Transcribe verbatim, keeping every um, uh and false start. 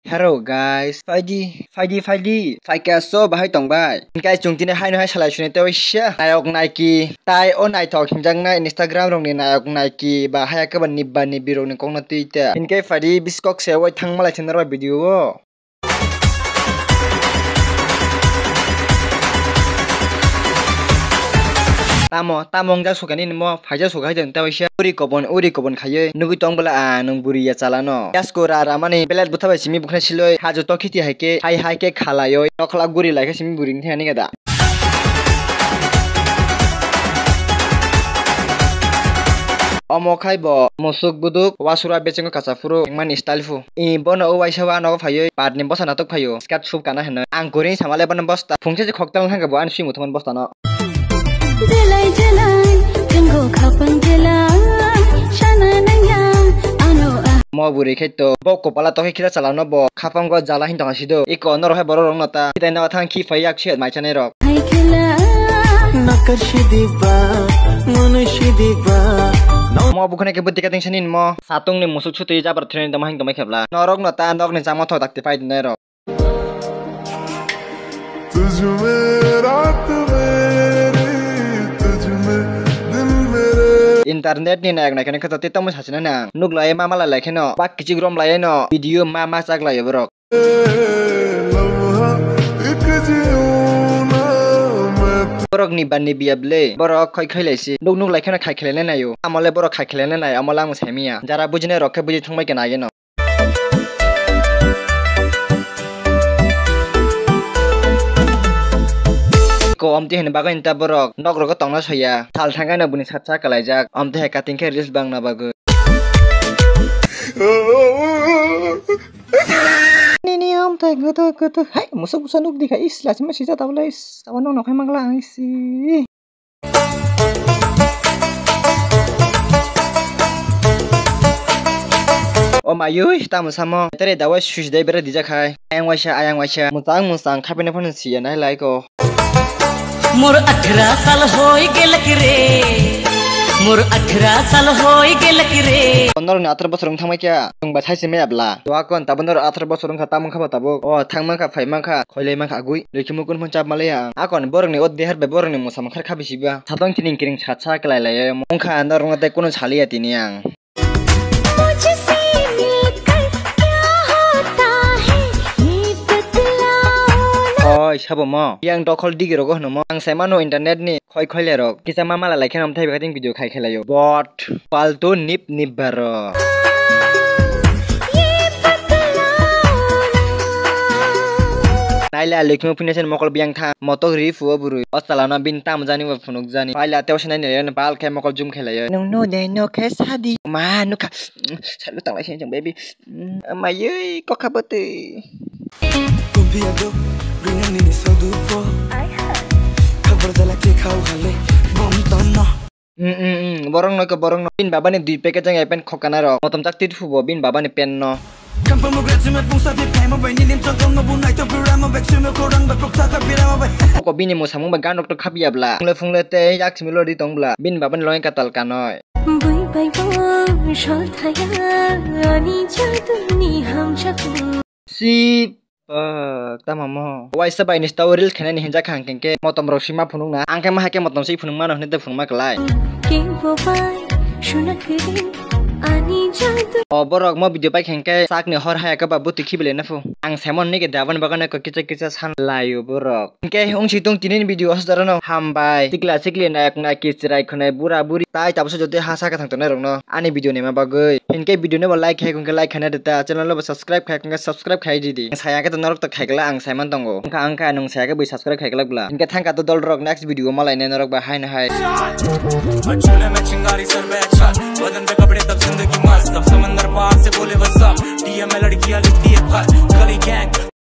Hello guys, phaidi, phaidi, phaidi, phaikha so bahai tongbai. Guys, chwng tini haino hai salai suni tei waisa nayok naiki tai o naithok hinjaknai Instagram rokni nayok naiki ba haya khe ba nibba nibbi rokni kokno twi ta. Hinkhe phaidi biskok se wai thangma lai thwng norok video o. Tamo, tamo wngjak sukha nini mo, phaijak sukha hai tong ta waisa. Uri kobon, uri kobon khaiwi nugwi tong bwla a nwng buri ya chala no. Yasko ra ramani belet bwtha bai simi bukhna siloi, hajo to khiti hai khe, hai hai khe khalaioi, nokhla guri lai khe simi buri ni thani gada. Omo khai bo musuk buduk, wasura besengo kacha phuru, hengmani style phu. I bono o waisa o a nogo phaiwi, patni bosa natok phaio, skirt sup kana hinwi. Ang kwrwi samale bono bosta, phungsa se khoktal thangkhe bo ani swimo thangmani bosta no. Jelai jelai, thango khapang jelai, sana nangya, ano a. Mo bwrwi khai to, bo kopala tokhe khira chala no bo, khapang go jala hin tongha sido. Iko norok hai borok rok no ta, khitai no thang khi phai yak siyat mai chanai rok. Hai khela. Nakar sidiba, manu sidiba. Mo bukhana khe bwtwi kating sani mo. Satung ni musuk sutwi jabar thwini tongma hing tongma khebla. Norok no ta nok ni changma thok dakti pai dinai rok. तुझ में रात मेरी, तुझ में दिन मेरे। Internet ni nayak naikhe khe to tei tamo sachina nang. Nuk lai ma ma lai lai kheno. Bak kichik rom lai no. Video ma ma chak lai borok. Borok ni ban ni biya ble. Borok khoi khoi lai si. Nuk nuk lai kheno khai khelai nai nayo. Amole borok khai khelai nai nai. Amole ang sai miya. Jara bujinai rok khe buji thangbai khe nai no. Ko omti hini bagwi ta borok nok rogo tongna soya. Sal thangkhe no buni satsa kalaijak. Omti hai kating khe reels bangna bagwi. Nini omtai gutu gutu. Hai, musuk busa nuk dikha. Is, lachima sija tabla is. Tabla nok nokhai mangla ang isi. O mayui, tamo samo. Tere dawai switch dai bera dijak hai. Ayang waisa, ayang waisa. Musang, musang, khapina phano siya nai lai ko. मोर अठारह साल होई गेलक रे, मोर अठारह साल होई गेलक रे। Norok ni atharo bosor wng thangbai kha, chwng bai sai se maya bla. Doa kon, tabuk norok atharo bosor wngkha, tamo wngkha ba tabuk. O, thang mankha, phai mankha, khoi lai mankha, agui. Lwi khe mukun phano chap malaya ang. Akon borok ni o dehar bai borok ni mosa mankha kha bisi ba. Satong kiring kiring sat sa klai lai ya. Wngkha norok no tei kunu saliya tini ang. मुझसे मिलकर क्या होता है ये बतलाओ ना। Oi, sabo mo. Yang dokhol digi rogo hwno mo. Ang sai mano internet ni khoi khoi le rok. Kisa ma mala lai khe nom thai bekating video khai khelayo. Bot. Paltu nip nip baro. ये बतलाओ ना। Naila lwi khe phunyasen mokol biyang tha. Motok ri phuo bwrwi. O chalano bini tamo jani bo phunuk jani. Paila teo se nai nai bal khe mokol jum khe laio. Nung no de no khe sadi. Ma nukha. Salu tang lai se jeng baby. Mayui kokha bwtwi. Kumpiya duk, rinang nini sodu po. Khabar jala ke khau hale, bom tono. Mm, mm, mm, borok no khe borok no. Bini baba ni dui packet jang pen khokana rok. Motom jak tit phubo bini baba ni pen no. Kampang mugra jimat bungsa bi phaima bai ninim jongkong no bunai to birama bai sumo korang bai pukta ka birama bai. Ko bini musamung bai gan rok to khapiya bla. Phungle phungle tei yak simi lori tong bla. Bini baba ni loi katal kanoi. Bui bai bo shol thaya ani jaduni hamjak. Sip. Pak, tamo mo. Waisa bai ni stao reel khainani hinjak kha hwnkhe motom rok sima phunukna. Ang khe ma hai khe motom si phunuk mano hinwi tei phunukma klai. Kebo bai suna kiri ani jadu. O borok mo video pai khe hwnkhe sakni hor haya khe ba bwtwi khibi lai na phu. Ang saimon ni khe dabani bagwi kisa kisa san laio borok. Hwnkhe wngsi tong tini ni video o swdarano hambai. Sikla sikli nayak naiki chwrai khwnai bura buri tai tabukhe jotoi ha saka thang tongnai rokno ani video naima bagwi. Hinkhe video no bo like khai hwnkhe like khaina rwta, channel no bo subscribe khai hwnkhe subscribe khai ridi. Ang saya khe to norok to khaikla ang saiman tongo. Wngkha wngkha nwng saya khe bui subscribe khaiklak bla. Hinkhe thangkha to dol rok next video o malainai norok bai haino hai. चूल्हे में चिंगारी सर में अक्षर, बदन पे कपड़े तब जिंदगी मस्त, तब समंदर पार से बोले what's up, डीएम में लड़कियां लिखती है खत, गली गैंग।